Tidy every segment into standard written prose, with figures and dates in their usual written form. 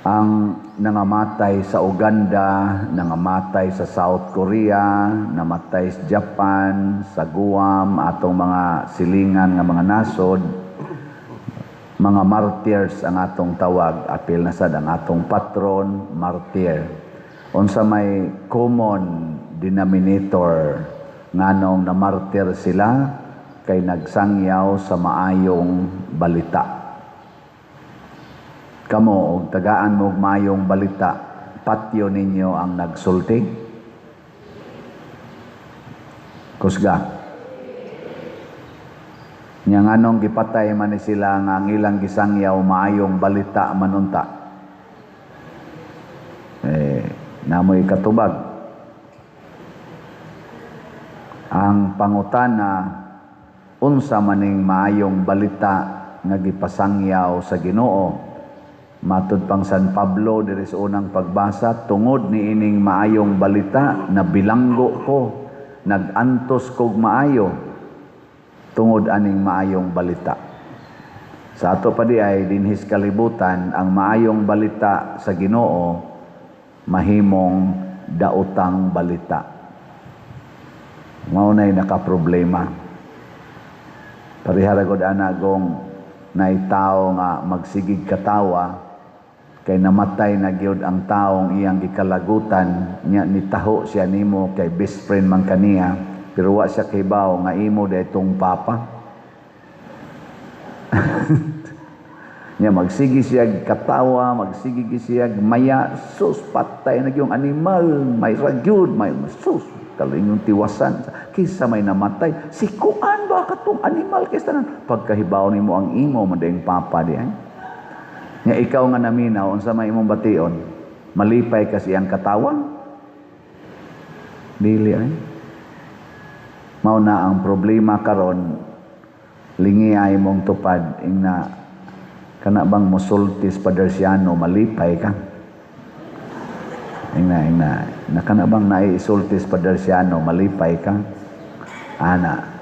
Ang nangamatay sa Uganda, nangamatay sa South Korea, namatay sa Japan, sa Guam, atong mga silingan nga mga nasod, mga martyrs ang atong tawag, apil na sad ang atong patron, martyr. Unsa may common denominator nganong na martyr sila? Kay nagsangyaw sa maayong balita. Kamo, og tagaan mo og maayong balita, patyo ninyo ang nagsulti? Kusga. Nya nganong gipatay man ni sila nga ang ilang gisangyaw maayong balita manunta? Eh, namoy katubag. Ang pangutana, unsa maning maayong balita nga gipasangyaw sa Ginoo? Matud pang San Pablo diri sa unang pagbasa, tungod niining maayong balita nabilanggo ko, nagantos kog maayo tungod aning maayong balita. Sa ato pa di ay dinhis kalibutan, ang maayong balita sa Ginoo mahimong daotang balita. Mao nay nakaproblema. Parehara gud ana gong naay tawo nga magsigig katawa kay namatay na gyud ang taong iyang gikalagutan nya, nitaho siya nimo kay best friend man kaniya, pero wa siya kahibaw nga imo daytong papa. Nya magsigi siya katawa, magsigi siya maya, sus, patay na gyud animal, may ragyud, may sus, kalingong tiwasan kaysa may namatay si kuan ba katong animal kaysa tanan. Pagkahibaw nimo ang imo man dayong papa di ay. Nya ikaw nga naminaw, unsa may imong bation? Malipay ka siyang katawan? Dili ay. Mao na ang problema karon, lingi ay mong tupad ingna kana bang mosultis Padersiano, malipay ka? Ingna ingna na kana bang naisultis Padersiano, malipay ka? Ana.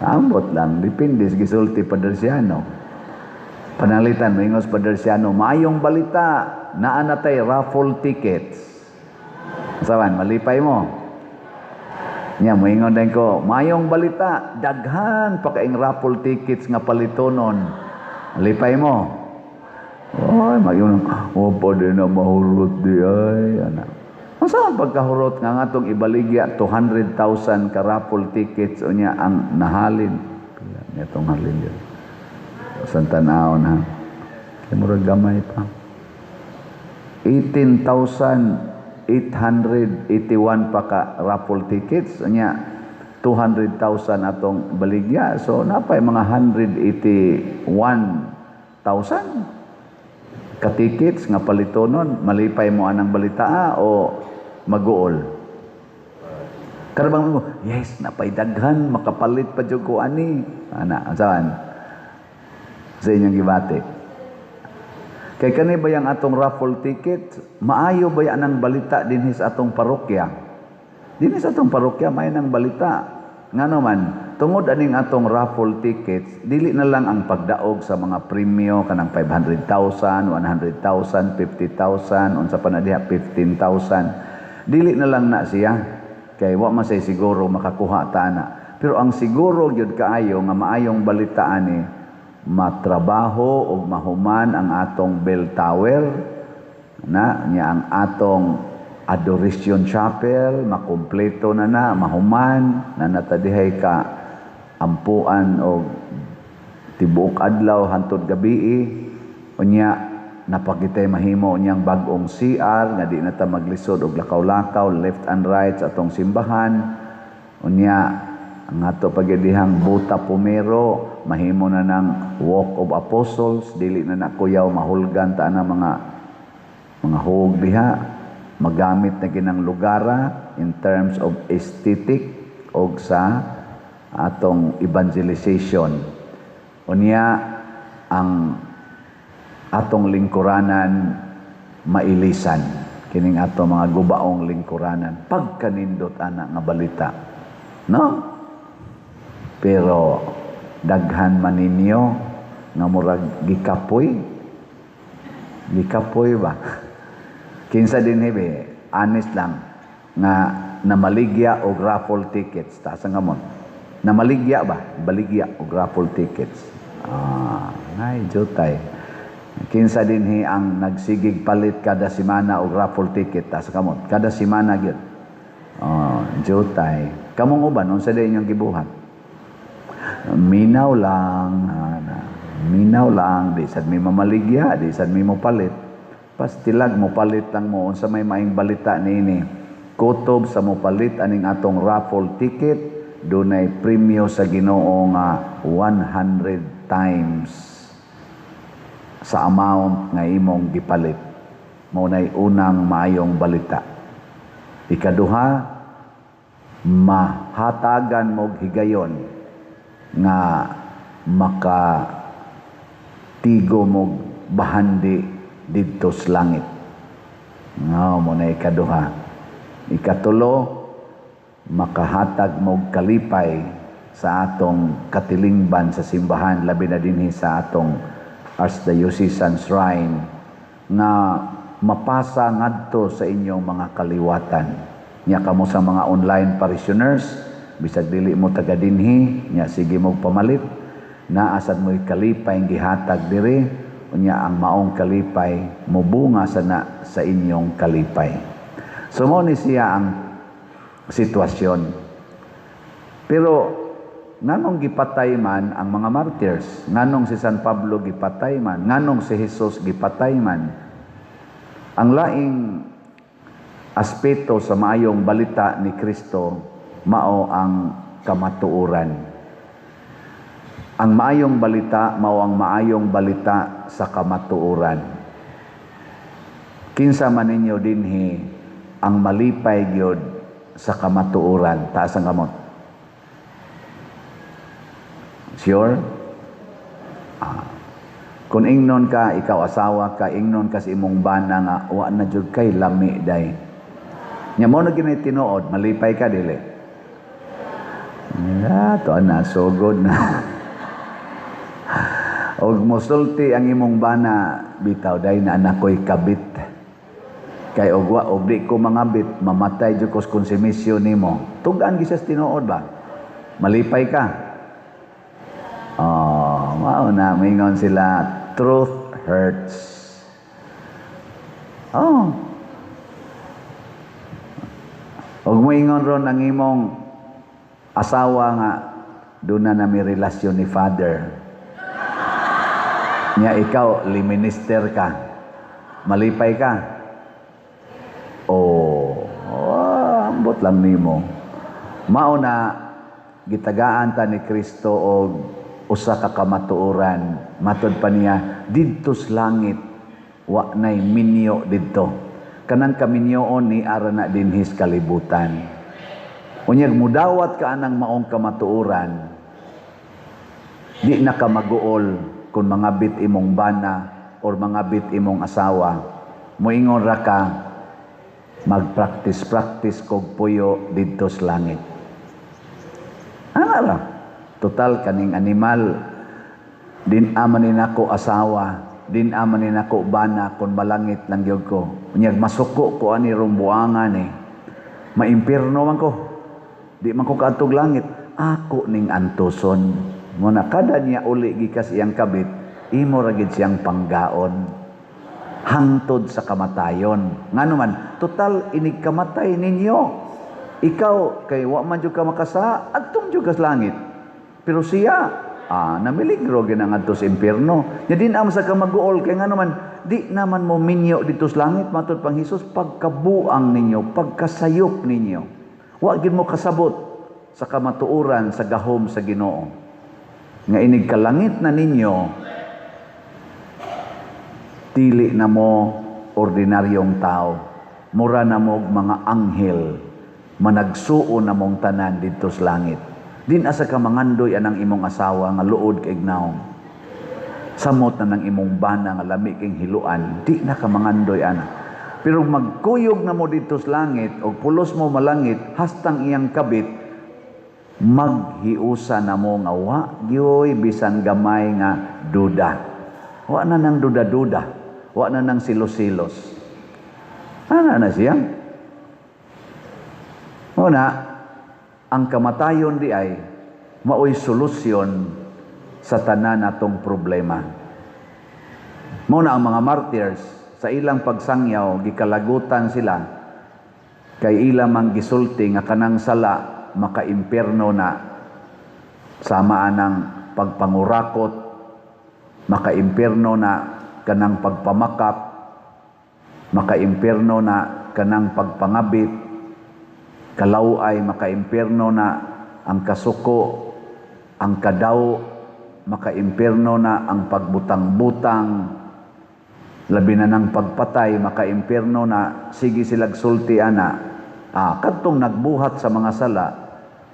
Ambot lang, depende sa gisulti Padersiano. Panalitan, moingos Padersiano, "Maayong balita, naa na tay raffle tickets." Saban, malipay mo? Nya, moingon din ko, "Maayong balita, daghan pa kaing raffle tickets nga palitonon." Malipay mo? Oy, mag-ingon, oh, pwede na mahurot di ay, ana. Ang saan pagkahurot nga nga itong ibaligya 200,000 ka raffle tickets unya ang nahalin. Pila niya itong halin yun. Sa tanaw na. Kaya murag gamay pa. 18,881 pa ka raffle tickets unya 200,000 atong baligya. So napay mga 181,000 ka tickets nga palitonon. Malipay mo anang balita o maguol? Karabang mo, yes, napay daghan, makapalit pa jud ko ani. Ana, saan? Sa inyong gibati. Kay kani ba yang atong raffle ticket, maayo ba yan ang balita dinhi sa atong parokya? Dinhi sa atong parokya, maayo nang balita. Ngano man, tungod aning atong raffle tickets, dili na lang ang pagdaog sa mga premyo kanang 500,000, 100,000, 50,000, unsa pa na diha, 15,000. Dili na lang na siya kay wa man say siguro makakuha ta ana. Pero ang siguro gyud kaayo nga maayong balita ani, matrabaho og mahuman ang atong bell tower na nya, ang atong Adoration Chapel makumpleto na na, mahuman na natadihay ka ampuan og tibuok adlaw hantod gabii. Unya napakitay mahimo niyang bag-ong CR nga di na ta maglisod og lakaw-lakaw left and right sa atong simbahan. Unya ang ato pagidihang Buta Pumero mahimo na ng Walk of Apostles, dili na na kuyaw mahulgan ta na mga hug diha, magamit na ginang lugara in terms of aesthetic og sa atong evangelization. Unya ang atong lingkuranan mailisan kining ato mga gubaong lingkuranan. Pagkanindot ana nga balita, no? Pero daghan man ninyo Nga murag gikapoy. Gikapoy ba? Kinsa dinhi be, honest lang, nga namaligya og raffle tickets? Taas ang kamot. Namaligya ba? Baligya og raffle tickets. Ah, ay, jutay. Kinsa dinhi ang nagsigig palit kada semana og raffle ticket? Taas ang kamot. Kada semana gyud. Oh, jutay. Kamong uban, unsa day inyong gibuhat? Minaw lang, minaw lang, di sad mi mamaligya, di sad mi mo palit. Pastilag mo palit lang mo. Unsa may maing balita niini? Kutob sa mo palit aning atong raffle ticket, dunay premyo sa Ginoo nga 100 times sa amount nga imong gipalit. Mao nay unang maayong balita. Ikaduha, mahatagan mo higayon nga maka tigo mo bahandi didto sa langit. Nga mao na ikaduha. Ikatulo, makahatag mo kalipay sa atong katilingban sa simbahan, labi na dinhi sa atong Archdiocesan Shrine, nga mapasa ngadto sa inyong mga kaliwatan. Nya kamo sa mga online parishioners, bisag dili mo taga dinhi, nya sige mo pamalit, naa sad mo'y kalipay gihatag diri, unya ang maong kalipay mobunga sana sa inyong kalipay. So mao ni siya ang sitwasyon. Pero nganong gipatay man ang mga martyrs? Nganong si San Pablo gipatay man? Nganong si Jesus gipatay man? Ang laing aspeto sa maayong balita ni Kristo mao ang kamatuoran. Ang maayong balita mao ang maayong balita sa kamatuoran. Kinsa man ninyo dinhi ang malipay gyud sa kamatuoran? Taas ang kamot. Sure? Ah. Kung ingnon ka, ikaw asawa ka, ingnon ka sa imong bana nga wa na jud kay lami day. Nya mao na gini tinuod, malipay ka dili? Ya, to na sugod na. Og mosulti ang imong bana, "Bitaw day na anak ko'y kabit. Kay og wa og di ko mangabit, mamatay jud ko sa konsumisyon nimo." Tug-an gyud sa tinuod ba? Malipay ka? Oh, mao na mingon sila, "Truth hurts." Oh. Og moingon ron ang imong asawa nga doon na nami relasyon ni Father. Nya ikaw, liminister ka. Malipay ka? Oh, ambot lang nimo. Mao na gitagaan ta ni Kristo og usa ka kamatuoran. Matod pa niya, didto sa langit wa nay minyo didto. Kanang kaminyoon ni ara na dinhi sa kalibutan. Unyag mudawat ka anang maong kamatuoran, di na ka maguol kung mangabit imong bana or mangabit imong asawa. Moingon ra ka, "Magpractice-practice kog puyo didto sa langit." Ana ra. Total kaning animal, din aman ni nako asawa, din aman ni nako bana kung malangit lang gyud ko. Unyag masuko ko ani rong buangan eh. Maimpirno man ko. Di man ko kaadtog langit. Ako ning antuson. Mao na kada niya uli gikas iyang kabit, imo ra gid siyang panggaon. Hangtod sa kamatayon. Ngano man, total inig kamatay ninyo. Ikaw kay wa man jud ka makasa, adtong jud ka sa langit. Pero siya, namiligro ginangadto sa impierno. Nya di na sa ka maguol kay ngano man, di naman mo minyo dito sa langit. Matod pang Hesus, pagkabuang ninyo, pagkasayop ninyo. Wa gid mo kasabot sa kamatuoran sa gahom sa Ginoo. Nga inig kalangit na ninyo, dili na mo ordinaryong tao. Mura na mo mga anghel, managsuo na mong tanan didto sa langit. Din asa ka mangandoy anang imong asawa nga luod kay naong. Samot na ng imong bana nga lami king hiluan, di na ka mangandoy ana. Pero magkuyog na mo didto sa langit o pulos mo malangit hastang iyang kabit, maghiusa na mo nga wa gyoy bisan gamay nga duda. Wa na nang duda-duda. Wa na nang silos-silos. Ana na siya. Una, ang kamatayon di ay maoy solusyon sa tanan natong problema. Mao na ang mga martyrs sa ilang pagsangyaw, gikalagutan sila kay ila mang gisulti nga kanang sala makaimpierno na, sama anang pagpangurakot, makaimpierno na kanang pagpamakak, makaimpierno na kanang pagpangabit, kalaway, makaimpierno na ang kasuko, ang kadaw, makaimpierno na ang pagbutang-butang, labi na ng pagpatay, makaimpierno na. Sige silag sulti ana. Kadtong nagbuhat sa mga sala,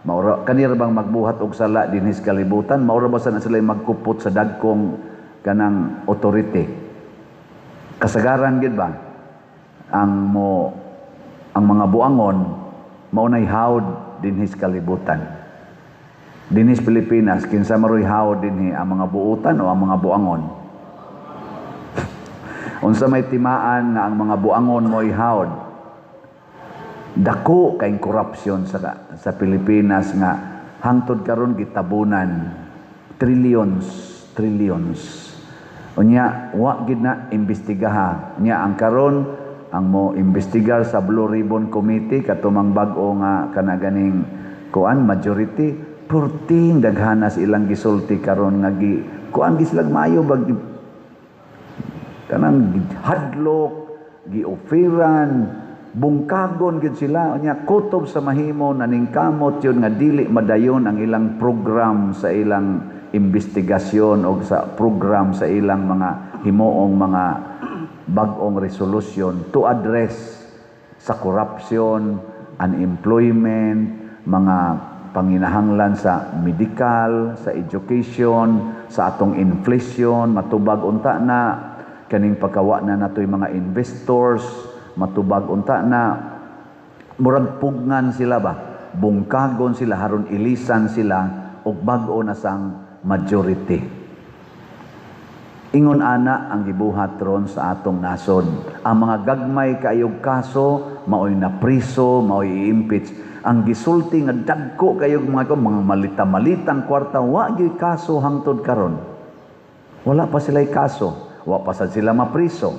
maura kanira bang magbuhat og sala dinhi sa kalibutan, maura ba sana sila magkupot sa dagkong kanang authority? Kasagaran gid ba ang mo ang mga buangon mao nay hawd dinhi sa kalibutan? Dinhi sa Pilipinas, kinsa maroy hawd dinhi, ang mga buutan o ang mga buangon? Unsa may timaan nga ang mga buangon mo'y hawd? Dako kay korupsyon sa Pilipinas nga hangtod karon gitabunan, trillions, trillions. Unya wa gid na imbestigaha. Nya ang karon ang mo imbestigar sa Blue Ribbon Committee, katumang bag-o nga kana ganing kuan majority, purting daghanas ilang gisulti karon nga gi kuan gislag maayo bag kanang hadlok, gioferan, bungkagon gid sila. Unya kutob sa mahimo naningkamot yun nga dili madayon ang ilang program sa ilang investigasyon o sa program sa ilang mga himuong mga bag-ong resolution to address sa corruption, unemployment, mga panginahanglan sa medical, sa education, sa atong inflation, matubag unta na kaning pagkawa na natoy mga investors, matubag unta na. Murag pugnan sila ba, bungkagon sila haron ilisan sila og bag-o na sang majority. Ingon ana ang gibuhat ron sa atong nasod. Ang mga gagmay kayog kaso maoy napriso, maoy i-impeach. Ang gisulti nga dagko kayog mga malita-malitang kwarta, wa gyud kaso hangtod karon. Wala pa sila'y kaso, wa pa sad sila mapriso.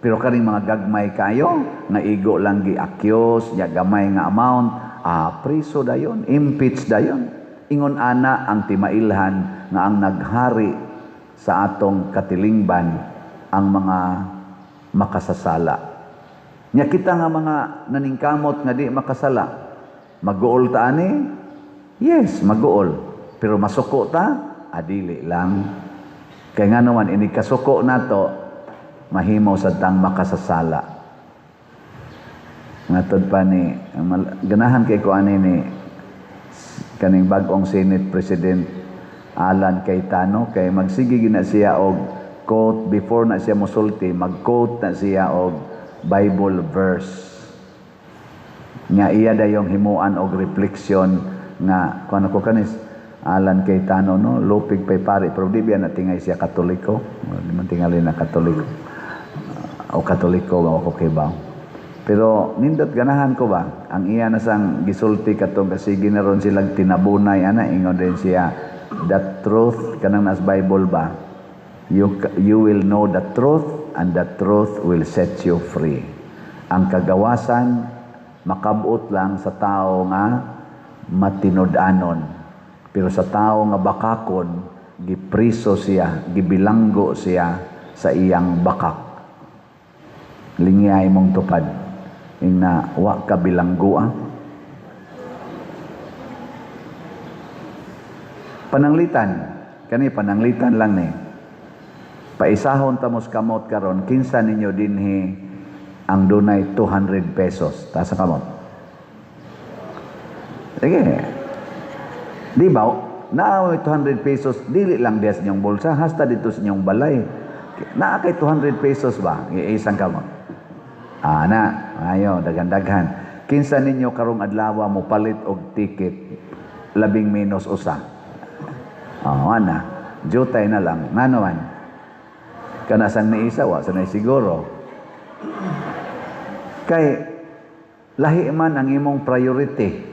Pero kaning mga gagmay kayo nga igo lang gi-accuse nya gamay nga amount, priso dayon, impeach dayon. Ingon ana ang timailhan nga ang naghari sa atong katilingban ang mga makasasala. Nya kita nga mga naningkamot nga di makasala, maguol ta ani? Yes, maguol. Pero masuko ta? Adili lang. Kay nga naman ini kasuko nato, mahimo sa tang makasasala. Ngatod pa ni ganahan kay ko ani ni kaning bag-ong Senate President Alan Cayetano, kay magsige gina siya og quote before na siya mosulti, mag-quote na siya og Bible verse. Nga iya dayong himuan og refleksyon nga kuno ko kanis Alan Cayetano, no, lupig pay pare, pero di biya na tingay siya Katoliko, di man tingali na Katoliko o Katoliko ba ako kay ba. Pero nindot, ganahan ko ba ang iya na sang gisulti katong kasi ginaron silang tinabunay ana. Ingon din siya, the truth, kanang nas Bible ba, you will know the truth and the truth will set you free. Ang kagawasan makabot lang sa tao nga matinud-anon, pero sa tao nga bakakon, gipriso siya, gibilanggo siya sa iyang bakak. Lingyay mong tupad, ingna wa ka bilanggo. Pananglitan kani, pananglitan lang ni, paisahon tamos kamot karon, kinsa ninyo dinhi ang dunay 200 pesos? Taas ang kamot. Sige. Di ba naa may 200 pesos, dili lang diya sa inyong bulsa, hasta dito sa inyong balay naa kay 200 pesos ba? Iisang kamot. Ana, ayo, daghan-daghan. Kinsa ninyo karong adlaw mo palit og ticket labing menos usa? Oh, ana. Jutay na lang. Ngano man? Kana sang niisa, wa sa siguro. Kay lahi man ang imong priority.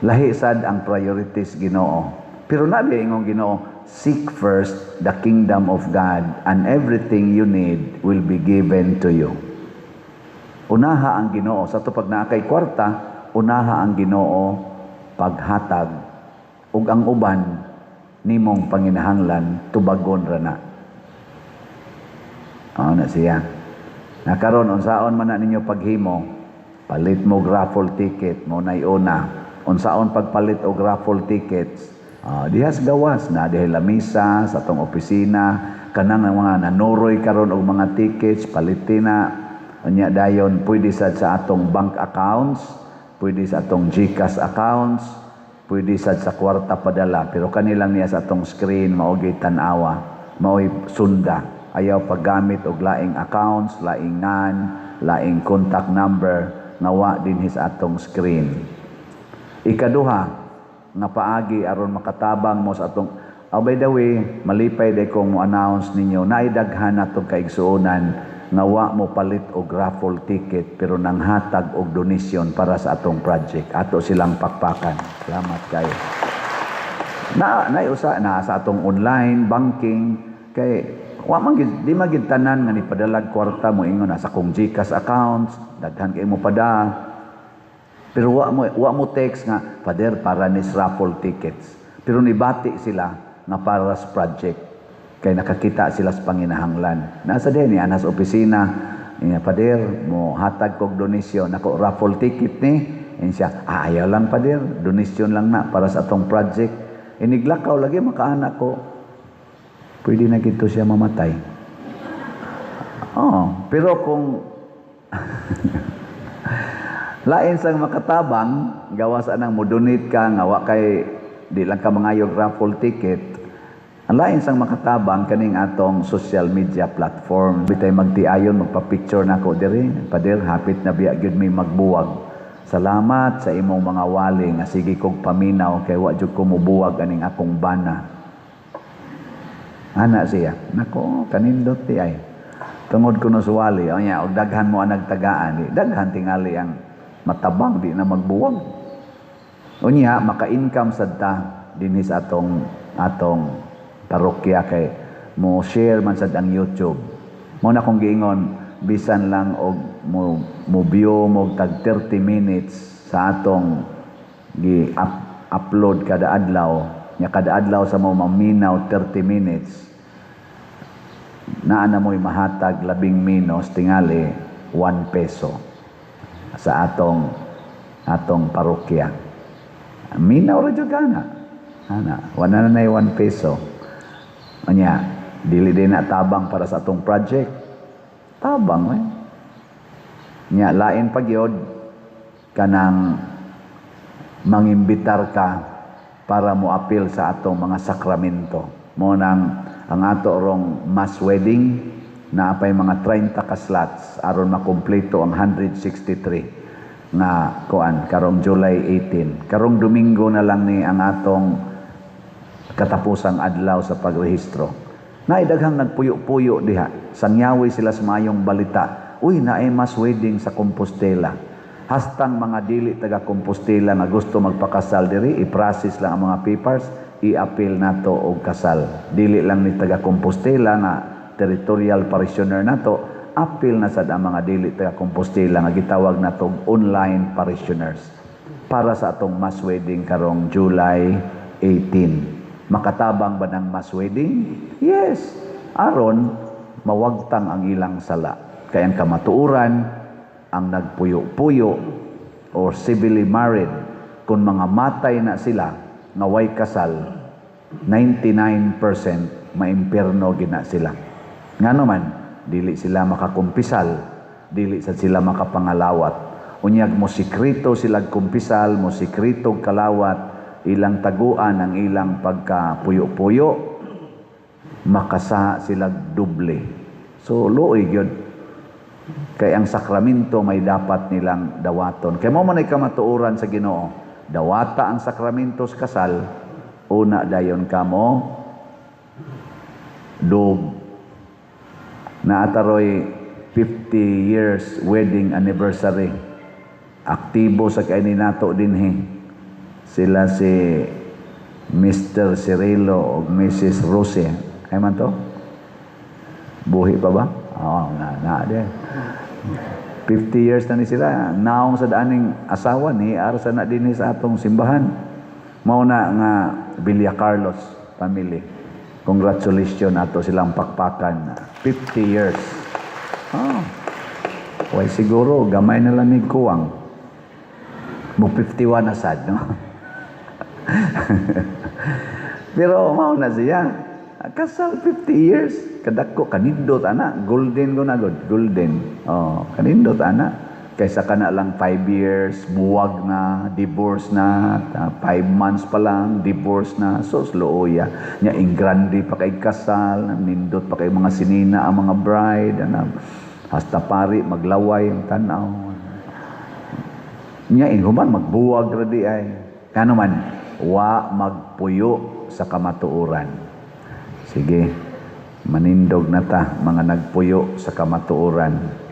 Lahi sad ang priorities Ginoo. Pero nabi ingong Ginoo, "Seek first the kingdom of God and everything you need will be given to you." Unaha ang Ginoo sa to pag naa kay kwarta, unaha ang Ginoo paghatag ug ang uban nimong panginahanglan tubagon ra na. Oh, na siya. Na karon, unsaon man na ninyo paghimo, palit mo raffle ticket mo nay una. Unsaon pagpalit og raffle tickets? Dihas gawas na dihay lamisa sa atong opisina, kanang mga nanuroy karon og mga tickets, palitin na. Unya dayon pwede sad sa atong bank accounts, pwede sa atong GCash accounts, pwede sad sa kwarta padala, pero kanilang niya sa atong screen mao gyud tan-awa, mao'y sunda. Ayaw paggamit og laing accounts, laing ngan, laing contact number nga wa dinhi sa atong screen. Ikaduha nga paagi aron makatabang mo sa atong. Oh, by the way, malipay day kong mo announce ninyo naay daghan natong kaigsuonan nga wa mo palit og raffle ticket pero nanghatag og donasyon para sa atong project. Ato silang pakpakan. Salamat kayo. Na na usa na sa atong online banking kay wa man gid, di man gid tanan nga nipadalag kwarta mo ingon na sa kong GCash accounts, daghan kay mo pada. Pero wa mo text nga, "Father, para ni raffle tickets." Pero nibati sila nga para sa project kay nakakita sila sa panginahanglan. Nasa din niya nasa opisina niya, "Father, mo hatag kog donasyon nako, raffle ticket ni." And siya, "Ah, ayaw lang, Father, donasyon lang na para sa atong project." Iniglakaw lagi makaanak ko. Pwede na gito siya mamatay. Oh, pero kung lain sang makatabang, gawas anang mo donate ka nga wa kay di lang ka mangayog raffle ticket. Ang lain sang makatabang kaning atong social media platform. Bitay magtiayon magpa-picture nako diri. "Pader, hapit na biya gyud mi magbuwag. Salamat sa imong mga wali nga sige kog paminaw kay wa jud ko mobuwag aning akong bana." Ana siya. Nako, kanindot di ay. Tungod kuno sa wali, o nya, og daghan mo ang nagtagaan, di, daghan tingali ang matabang, di na magbuwag. Unya, maka-income sad ta dinhi sa atong parokya kay mo share man sad ang YouTube. Mo na kong giingon, bisan lang og mo view mo tag 30 minutes sa atong gi upload kada adlaw, nya kada adlaw sa mo maminaw 30 minutes, naa na mo'y mahatag labing menos tingali 1 peso sa atong parokya. Minaw ra jud kana. Ana, wala na nay 1 peso. Anya, dili din na tabang para sa atong project? Tabang eh. Nya lain pa gyud kanang mangimbitar ka para mo apil sa atong mga sakramento. Mo nang ang ato rong mass wedding na apay mga 30 ka slots aron makumpleto ang 163 nga kuan karong July 18. Karong Domingo na lang ni ang atong katapusang adlaw sa pagrehistro. Naay daghang nagpuyo-puyo diha. Sangyawi sila sa mayong balita. "Uy, naay mass wedding sa Compostela." Hastang mga dili taga Compostela nga gusto magpakasal diri, i-process lang ang mga papers, i-appeal nato og kasal. Dili lang ni taga Compostela nga territorial parishioner nato, apil na sad ang mga dili taga Compostela nga gitawag nato online parishioners para sa atong mass wedding karong July 18. Makatabang ba ng mass wedding? Yes. Aron mawagtang ang ilang sala. Kaya ang kamatuoran, ang nagpuyo-puyo or civilly married, kung mga matay na sila nga way kasal, 99% maimpierno gina sila. Ngano man, dili sila makakumpisal, dili sad sila makapangalawat. Unyag mo sikreto sila kumpisal, mo sikreto kalawat, ilang taguan ang ilang pagkapuyo-puyo, makasa sila doble. So luoy gyud. Kay ang sakramento may dapat nilang dawaton. Kay mo man ay kamatuoran sa Ginoo. Dawata ang sakramento sa kasal, una dayon kamo Dog naa ta roy 50 years wedding anniversary. Aktibo sa kay nato dinhi. Sila si Mr. Cirilo ug Mrs. Rose. Ay man to? Buhi pa ba? Oo, na, na, di. 50 years na ni sila. Naong sa daaning asawa ni ara sa na dinhi sa atong simbahan. Mao na nga Villa Carlos family. Congratulations, ato silang pakpakan. 50 years. Oh. Way siguro gamay na lang ni kuwang. Mo 51 na sad, no? Pero mao na siya. Kasal 50 years. Kadako, kanindot ana. Golden ko na god. Golden. Oh, kanindot ana. Kaysa kana lang 5 years, buwag na, divorce na, 5 months pa lang, divorce na. So, luoya. Nya, ingrande pa kay kasal, nindot pa kay mga sinina ang mga bride, ana, hasta pari, maglaway ang tanaw. Nya, inhuman, magbuwag ra di ay. Kano man, wa magpuyo sa kamatuoran. Sige, manindog na ta, mga nagpuyo sa kamatuoran.